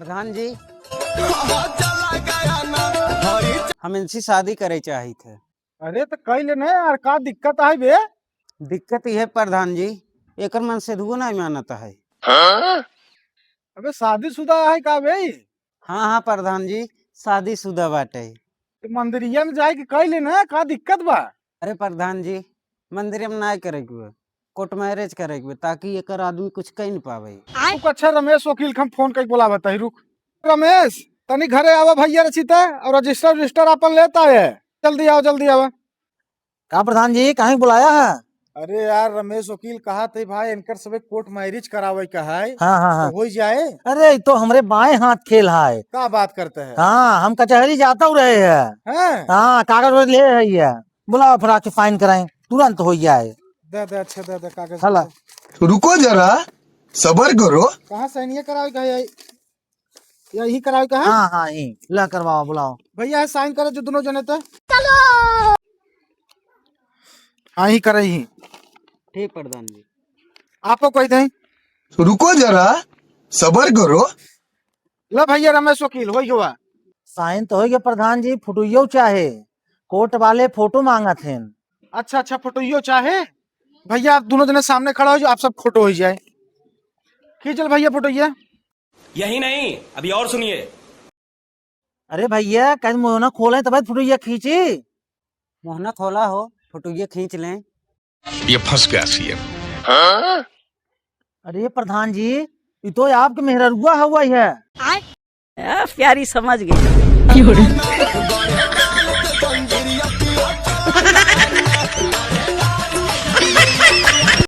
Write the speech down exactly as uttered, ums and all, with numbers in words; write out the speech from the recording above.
प्रधान जी, हम इनसे शादी करे चाहित है। अरे तो कई लेना है यार, का दिक्कत है बे? दिक्कत यह है प्रधान जी, एकर मन से दुगो नहीं मानत है। अबे शादीशुदा है का बे? हाँ हाँ प्रधान जी, शादीशुदा बाटे। तो मंदिरिया में जाए के कई लेना है, का दिक्कत बा? अरे प्रधान जी, मंदिर में ना करे के बा, कोर्ट मैरिज करे के बा, ताकि एकर आदमी कुछ कह नहीं पावे। रुक, अच्छा रमेश वकील के हम फोन करके बुलावत है, रुक। रमेश, तनी घरे आवा भैया रचिता, और रजिस्टर रजिस्टर अपन लेता है, जल्दी आवा, जल्दी आवा। का प्रधान जी, काहे बुलाया है? अरे यार, रमेश वकील कहा थे भाई, इनकर सबे कोर्ट मैरिज करावे का है। हाँ, हाँ, हाँ। तो हो जाए। अरे, ई तो हमरे बाएं हाथ खेल है। का बात करते हैं? हाँ, हम कचहरी जाता हूँ रहे हैं। हाँ। हाँ, कागज वागज ले है ये। बुलाओ फिर आके साइन कराएं, तुरंत हो जाए। दे, दे, अच्छा, दे, दे, कागज हला। दे। रुको जरा, सबर करो। कहाँ साइन ये करावे का है? यही करावे का है? हाँ, हाँ, यही। ला करवाओ, बुलाओ। भैया, है साइन करे जो दोनों जने ते। हाँ, ही करे ही। ठीक प्रधान जी। आपको कोई दें? रुको जरा, सबर करो। ला भैया रमेश वकील, होई हुआ। साइन तो होई गया प्रधान जी, फोटोइयो चाहे। कोर्ट वाले फोटो मांगत हैं। अच्छा, अच्छा, फोटोइयो चाहे। भैया, आप दोनों जने सामने खड़ा हो जाओ, आप सब फोटो हो जाए। खींच ले भैया फोटो ये। यही नहीं, अभी और सुनिए। अरे भैया, कहीं मोहना खोले तब फोटो ये खींची। मोहना खोला हो, फोटो ये खींच लें। ये फंस गया सीएम। अरे प्रधान जी, ये तो आपके मेहररुआ हुआ है। आ, प्यारी समझ गई।